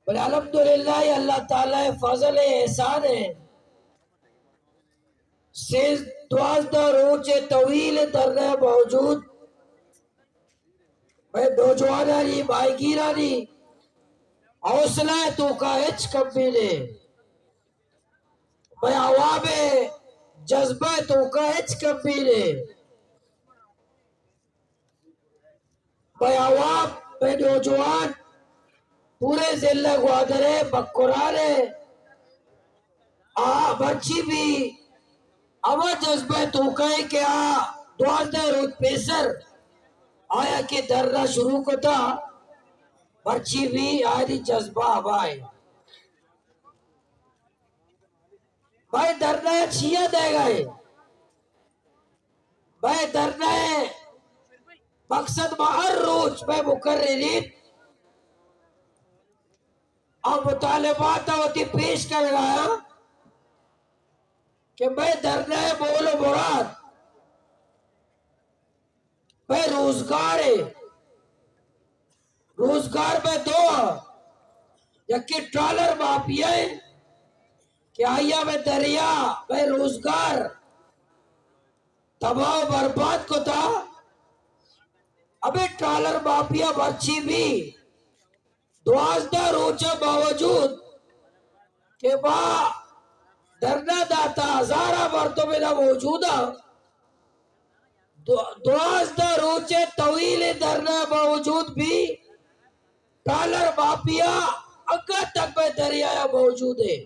بلے الحمدللہ، اے اللہ تعالی ءِ فضل ءُ احسان اِنت۔ سے دوازدہ روچ ءِ طویل دھرنا ءِ باوجود مئے نوجوانانی، ماہیگیرانی حوصلہ ءِ توکا ہچ کمی نہ اِنت۔ مئے عوام ءِ جذبہ ءِ توکا ہچ کمی نہ اِنت۔ مئے عوام، مئے نوجوان، پورے ضلع گوادر ءِ، مکران ءِ، آ مرچی بھی ہما جذبہ ءِ توکا اِنت کہ آ دوازدہ روچ پیسر آیاں کہ دھرنا شروع کتا، مرچی بھی آیانی جذبہ ہما اِنت۔ مئے دھرنا چیا دئیگا اِنت؟ مئے دھرنا ءِ مقصد، ما ہر روچ مئے مقررین ءَ مطالبات ءَ وتی پیش کنگا ایں کہ مئے دھرنا ءِ مول ءُ مراد مئے روزگار اِنت۔ روزگار مئے دو اَنت، یکے ٹرالر مافیا اِنت کہ آئی ءَ مئے دریا، مئے روزگار تباہ ءُ برباد کتا۔ ہمے ٹرالر مافیا مرچی بھی دوازدہ روچ ءِ باوجود کہ ما دھرنا داتا، ہزاراں مردم ادا موجود اَنت، دو-، دوازدہ روچ ءِ طویل دھرنا ءِ باوجود بھی ٹرالر مافیا انگت تک مئے دریا ءَ موجود اِنت۔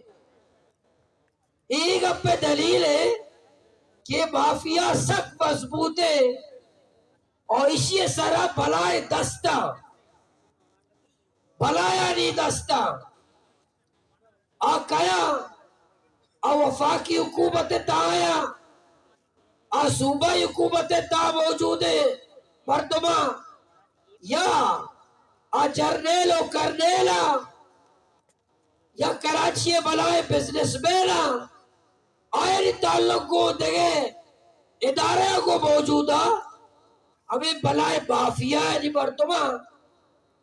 اے گپ ءِ دلیل اِنت کہ مافیا سک مضبوط اِنت اور ایشی ءِ سرا بلائیں دست اَنت، بلایانی دست اَنت۔ آ کئے اَنت؟ آ وفاقی حکومت ءِ تہا اَنت، آ صوبائی حکومت ءِ تہا موجودیں مردم اَنت، یا آ جرنیل ءُ کرنیل اَنت، یا کراچی ءِ بلائیں بزنس مین اَنت، آیانی تعلق گوں دگہ ادارہ ءَ گوں موجود اَنت، ہمے بلائیں مافیایانی مردم اَنت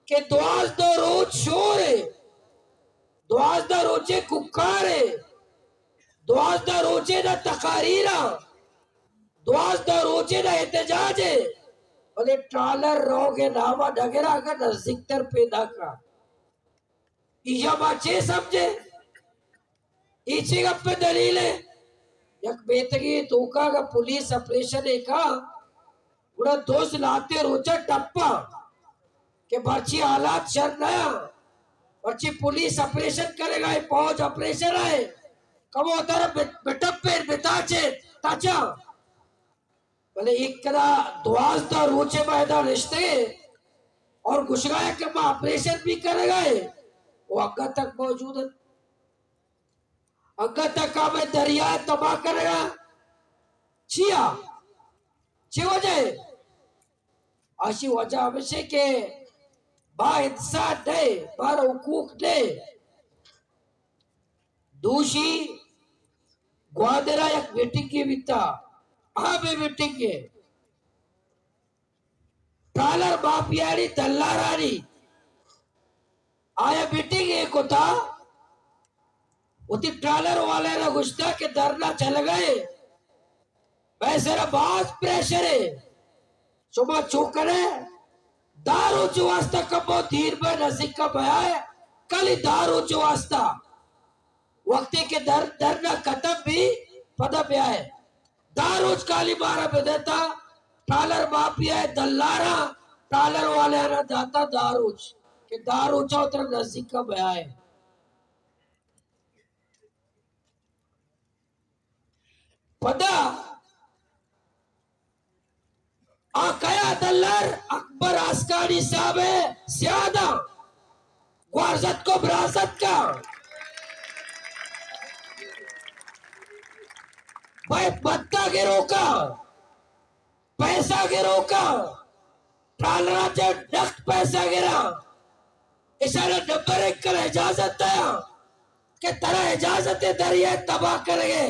کہ دوازدہ روچ شور اِنت، دوازدہ روچ ءِ کوکار اِنت، دوازدہ روچ ءِ دا تقاریر اَنت، دوازدہ روچ ءِ دا احتجاج اِنت، بلے ٹرالر روگ ءِ نام ءَ نہ گراں، اگاں نزیک تر پیداک اَنت۔ ایشاں ما چے سمجھیں؟ اے چے گپ ءِ دلیل اِنت؟ یک میتگے ءِ توکا اگاں پولیس آپریشنے کنت، گڑا دز لہتیں روچ ءَ ٹپاں کہ مرچی حالات شر نہ اَنت، مرچی پولیس آپریشن کنگا اِنت، فوج آپریشن ءَ اِنت، کمو ترا بہ-، بٹپیں، بتاچیں، تچاں۔ بلے ایک کدا دوازدہ روچ ءَ ما ادا نشتگیں اور گشگا ایں کہ ما آپریشن بھی کنگا ایں، او انگت تک موجود اَنت، انگت تک ہمے دریا ءَ تباہ کنگا اَنت۔ چیا؟ چے وجہ اِنت؟ آشی وجہ ہمیش اِنت کہ با انسان نہ اِنت، بارا حقوق نہ اِنت۔ دوشی گوادر ءَ یک میٹنگے بیتا، عامیں میٹنگے، ٹرالر مافیانی دلارانی، آیاں میٹنگے کتا، وتی ٹرالر والایاں را گوشتا کہ دھرنا چلگا اِنت، مئے سرا باز پریشر اِنت۔ شما چو کنے، دہ روچ واسطہ کمو دیر بئے، نزیکا بیائے، کلی دہ روچ واسطہ۔ وقتے کہ دھر-، دھرنا ختم بی، پدا بیائے۔ دہ روچ کالی مارا بدئے تا، ٹرالر مافیا ءِ دلاراں، ٹرالر والایاں را داتا دہ روچ، کہ دہ روچا وترا نزیکا بیائے۔ پدا آ کیا دلار؟ اکبر آسکانی صاحب ءِ سیاداں گوارزتک ءُ برازتک ءَ، بئے پتا گروکاں، پیسہ گروکاں، ٹرالراں چہ نقد پیسہ گراں، اشاں را نمبر یک کن اجازت دیاں کہ ترا اجازت اِنت دریا ءَ تباہ کنگ ءِ،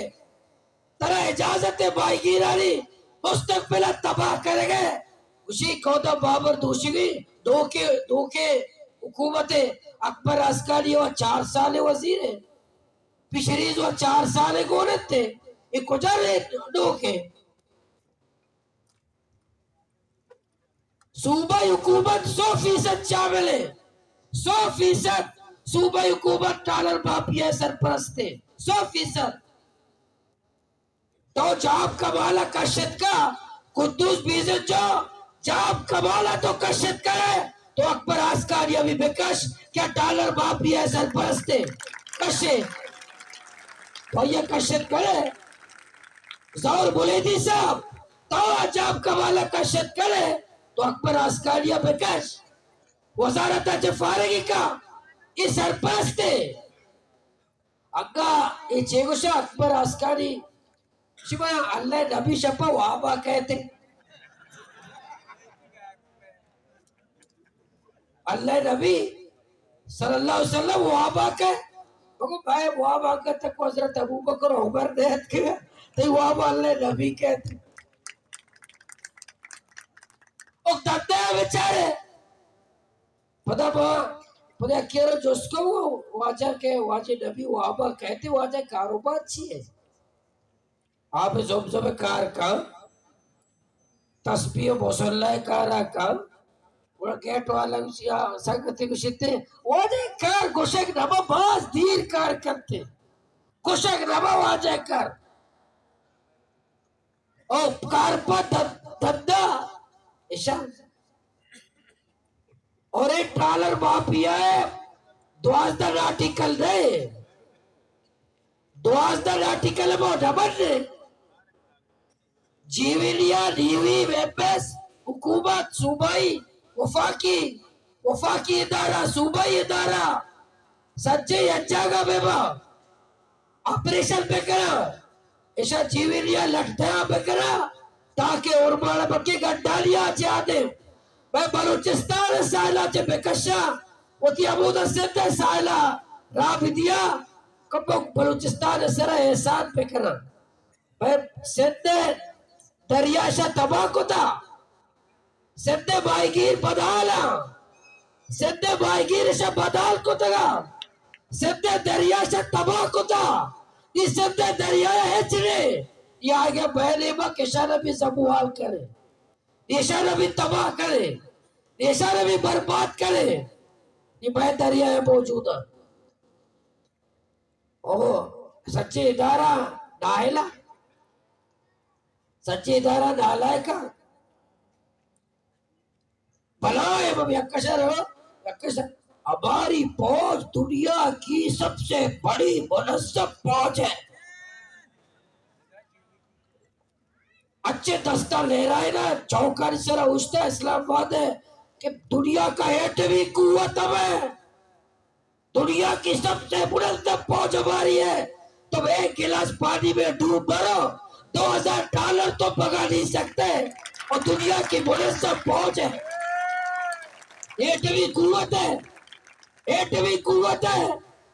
ترا اجازت اِنت ماہیگیرانی مستقبل ءَ تباہ کنگ ءِ۔ گوشی کودا بابر دوشیگی، دوکے، دوکے حکومت اکبر آسکانی و چار سال وزیر ہے، فشریز و چار سال گون تے، یہ کجا رہے ڈوکے؟ صوبہ حکومت سو فیصد شامل ہے، سو فیصد صوبہ حکومت ٹالر مافیا سرپرست ہے، سو فیصد۔ تو جام کمال ءَ کشت کا، قدوس بیزن جو جام کمال ءَ تو کشت کرے، تو اکبر آسکانی ءَ بھی بکش، کہ ٹالر مافیا سرپرست ہے، کشے۔ تو یہ کشت کرے، ظہور بلیدی صاحب، تو جام کمال ءَ کشت کرے، تو اکبر آسکانی ءَ بکش، وزارت ءَ چہ فارغی کا، یہ سرپرست ہے۔ اگاں اے چے گوشاں اکبر آسکانی، شما اللہ نبی شپا وابا کئیت؟ اللہ نبی صلی اللہ علیہ وسلم وابا کئیت؟ بگو بھائی وابا کئیت، تک حضرت ابوبکر عمر دیت کہ تئی وابا اللہ نبی کئیت۔ او دندا بیچارے۔ پدا ما، پدا یکے را جست کو واجہ کہ واجہ نبی وابا کئیت؟ واجہ کاروبار چی ہے؟ آپ زمزم کار کن، تسبیح و مصلی کارا کن۔ گڑا گیٹ والا گوشی، آ، سنگتے گوشتے، واجہ کار گوشگ نبا، باز دیر کار کنتے۔ گوشگ نبا واجہ کار۔ او کار پہ دھندا اشان۔ اور اے ٹرالر مافیا ءِ دوازدہ آرٹیکل دے، دوازدہ آرٹیکل مو ڈبل دے۔ جیویلیا، نیوی، ویپس، حکومت، صوبائی، وفاقی، وفاقی ادارہ، صوبائی ادارہ، سجے یک جاگہ بہ با، آپریشن بہ کرا، اشا جیویلیا لٹ دیا بہ کرا، تاکہ اورماڑا بکے گنڈالیا چہ آدم، بہ بلوچستان ساحلا چہ بکشا، وتی ہمودا سندھ ساحلا راہ بدیا، کمو بلوچستان سرا احسان بہ کرا۔ بہ سندھ دریا شا تباہ کتا۔ سندھ ءِ باہیگیر بدحال آں۔ سندھ ءِ باہیگیر شا بدحال کتگا۔ سندھ ءِ دریا شا تباہ کتا۔ ای سندھ ءِ دریا ہچ نے۔ ای آگے بہنے ما کشان بھی زبوال کرے۔ ایشان بھی تباہ کرے۔ ایشان بھی برباد کرے۔ ای بہ دریا موجود آں۔ او سچے ادارہ نااہلا۔ سچے ادارہ نالائکا۔ بلائے بم یکشر ہو، یکشر۔ ہماری فوج دنیا کی سب سے بڑی منظم فوج ہے۔ اچھے دستہ لہرائے نا، چوکانی سرا اوشتا اسلام آباد ہے کہ دنیا کا ایٹمی قوت ہم ہے۔ دنیا کی سب سے منظم فوج ہماری ہے، تم ایک گلاس پانی میں ڈوب مرو، دو ہزار ڈالر تو بھگا نہیں سکتے۔ اور دنیا کی منظم فوج ہے، ایٹمی قوت ہے، ایٹمی قوت ہے،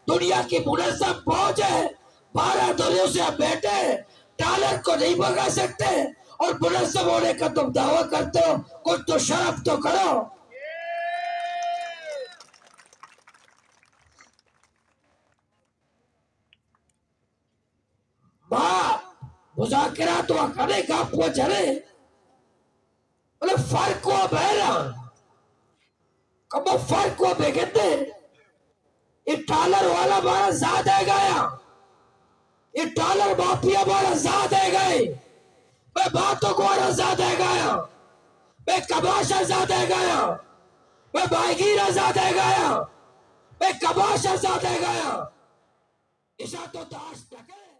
دنیا کی منظم فوج ہے۔ بارہ دنوں سے ہم بیٹھے ہیں، ڈالر کو نہیں بھگا سکتے اور منظم ہونے کا تم دعویٰ کرتے ہو، کچھ تو شرم تو کرو۔ ما مذاکرات و کنے، گپ و جنے، بلے فرق و بہران، کمو فرق و بگندے۔ اے ٹالر والا مارا زاہ دئیگایا، اے ٹالر مافیا مارا زاہ دئیگائے، بے بات و گوارا زاہ دئیگایا، بے کماشا زاہ دئیگایا، بے باہیگیرا زاہ دئیگایا، بے کماشا زاہ دئیگایا۔ اشا تو داشت نہ کرے۔